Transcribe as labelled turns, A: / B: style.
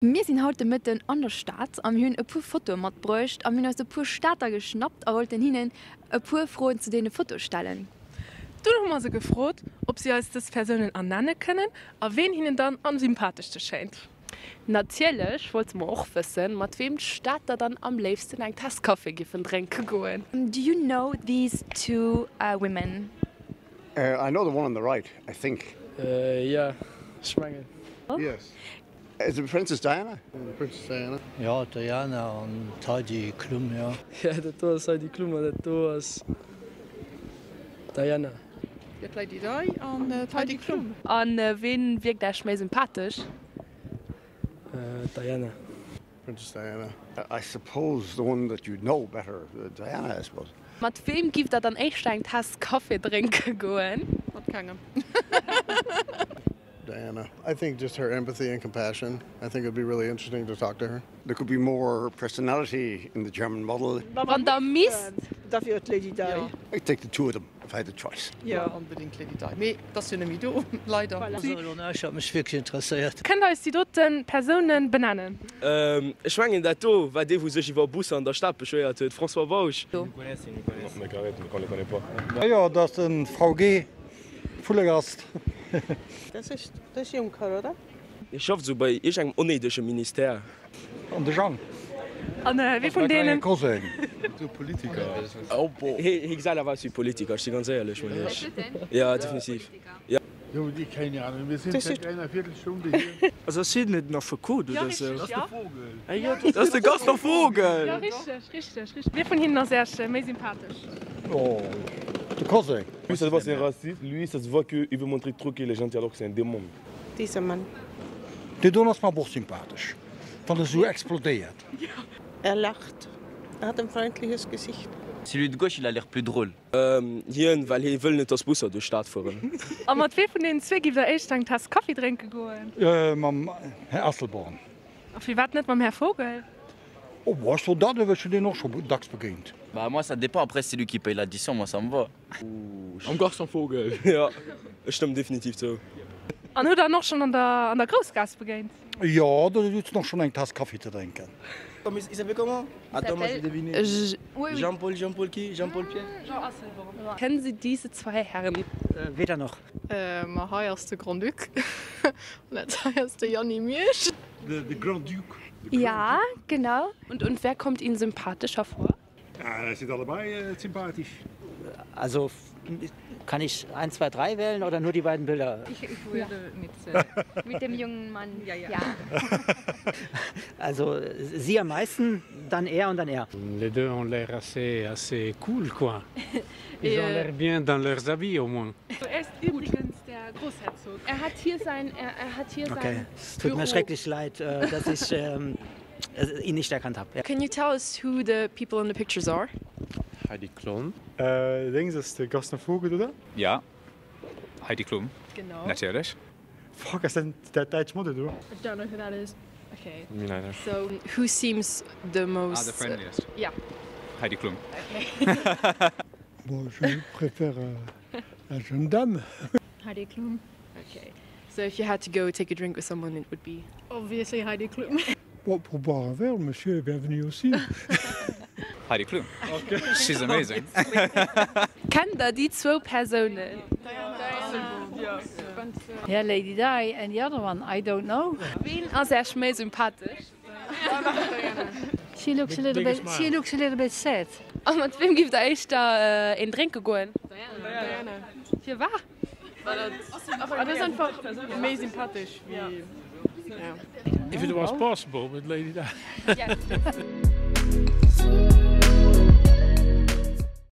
A: Mir sinn haut de Mëtten an der Stad a mir hunn e puer Fotoe matbruecht a mir hunn eis e puer Stater geschnappt a wollten hinnen e puer Froen zu deene Fotoe stellen.
B: Dunn hu mer se gefrot, ob si eis dës Persounen ernenne kënnen a ween hinnen dann am sympatheschste schéint.
C: Natierlech wollte mer och wëssen, mat weem d'Stater dann am léifsten eng Taass Kaffi giffen drénke goen.
A: Do you know these two women?
D: I know the one on the right, I think.
E: Jo, ech mengen.
D: Yes. Is it Princess Diana?
F: Princess Diana.
G: Jo, d'Diana an d'Heidi Klum, jo.
E: Jo, dat do ass Heidi Klum an dat do ass d'Diana.
H: Jo, d'Lady Di an d'Heidi Klum.
C: A ween wierkt Äech méi sympathesch?
E: D'Diana.
D: Princess Diana. I suppose the one that you know better, Diana, I suppose.
C: Mat weem giff der dann éischter eng Taass Café drénke goen?
H: Mat kengem.
F: Diana. I think just her empathy and compassion. I think it'd be really interesting to talk to her.
D: There could be more personality in the German model.
C: Wann der misst.
I: Da wier et d'Lady Di.
D: I'd take the two of them if I had the choice.
H: Jo, onbedingt d'Lady Di. Mee et ass jo net méi do, leider.
G: Also elo näischt wat mech wierklech interesséiert.
B: Kënnt eis déi dote Persounen benennen?
J: Ech mengen dat do war dee wou sech iwwer Busser an der Stad beschwéiert huet, François Bausch.
K: Jo, dat ass den VG Vullegast.
I: Dat ass de Juncker, oder?
J: Hie schafft esou bei iergengem onnéidege Ministère.
K: An de Jang.
B: An wee vun deenen.
K: Cousin.
J: Hie gesäit awer aus wéi Politiker, ech si ganz éierlech mat iech. Jo, definitiv. Jo.
E: Also ass hien net den Affekot oder sou?
J: Dat ass de Gaston Vogel!
B: Jo, richteg, richteg, richteg. Wie vun hinnen ass Äech méi sympathesch?
K: Oh, de Cousin.
J: Lui ça se voit c'est un raciste, lui ça se voit que il veut montrer trop qu'il est gentil alors que c'est un démon.
I: Dieser Mann.
K: Deen doen ass mer awer och sympathesch, wann e sou explodéiert.
I: Er lacht, er hat ein freundliches Gesicht.
L: Celui de gauche il a l'air plus drôle.
J: Hien, well hie wëll net dass Busser duerch d'Stad fueren.
B: A mat wee vun deenen zwee giff der éischter eng Taass Kaffi drénke goen?
K: Mam Här Asselborn.
B: A firwat net mam Här Vogel?
K: Oh, ech soen dat net, ech hunn deen och scho dacks begéint.
L: Bah moi ça dépend, après c'est lui qui paye l'addition, moi ça me va.
J: Mam Garçon Vogel, jo, ech stëmmen definitiv zou.
B: An hutt der en och schonn an der an der Groussgaass begéint?
K: Jo, do sutz en och schonn eng Taass Kaffi ze drénken.
M: Il s'appelle comment? Attends, moi j'ai deviné. Jean-Paul, Jean-Paul qui? Jean-Paul Pierre?
B: Jean Asselborn.
C: Kennen Sie diese zwei Herren?
N: Weder noch.
H: Ma hei ass de Grand-Duc an dat hei ass de Yanny Miersch.
K: De Grand-Duc.
A: Ja, genau.
C: Und und wer kommt Ihnen sympathischer vor?
K: Ja, sind allebei sympathisch.
N: Also kann ich 1, 2, 3 wählen oder nur die beiden Bilder?
H: Ich, ich würde mit, äh,
A: mit dem jungen Mann.
H: Ja, ja.
N: Also sie am meisten, dann er und dann er.
O: Les deux ont l'air assez, assez cool quoi. Ils ont euh, l'air bien dans leurs habits au moins.
B: Er ist übrigens der Großherzog.
C: Er hat hier sein, er, er hat hier
N: okay.
C: sein
N: Es tut
C: Büro.
N: mir schrecklich leid, äh, dass ich ähm, ihn nicht erkannt habe. Ja.
C: Can you tell us who the people in the pictures are?
P: Heidi Klum.
Q: Äh, Dings ass de Gaston Vogel, oder?
P: Ja, Heidi Klum.
H: Genau.
P: Natierlech.
Q: Fuck, ass dat dat däitsch Model do?
H: I don't know who that is.
C: Okay.
P: Me neither.
C: So, who seems the most.
P: Ah, the friendliest.
C: Yeah.
P: Heidi Klum.
C: Okay.
K: Bon, je préfère la jeune dame.
H: Heidi Klum.
C: Okay. So if you had to go take a drink with someone, it would be?
H: Obviously Heidi Klum.
K: Bon, pour boire un verre, monsieur est bienvenu aussi.
P: Heidi Klum. Okay. She's amazing.
C: Kennt der déi zwou Persounen?
R: Yeah, Lady Di and the other one, I don't know.
C: Ween ass Äech méi sympathesch?
R: She looks a little bit, she looks a little bit sad.
C: A mat weem giff der éischter een drénke goen?
H: Diana.
C: Firwat?
H: Dat ass einfach méi sympathesch wéi.
O: If it was possible with Lady Di.
C: Yes.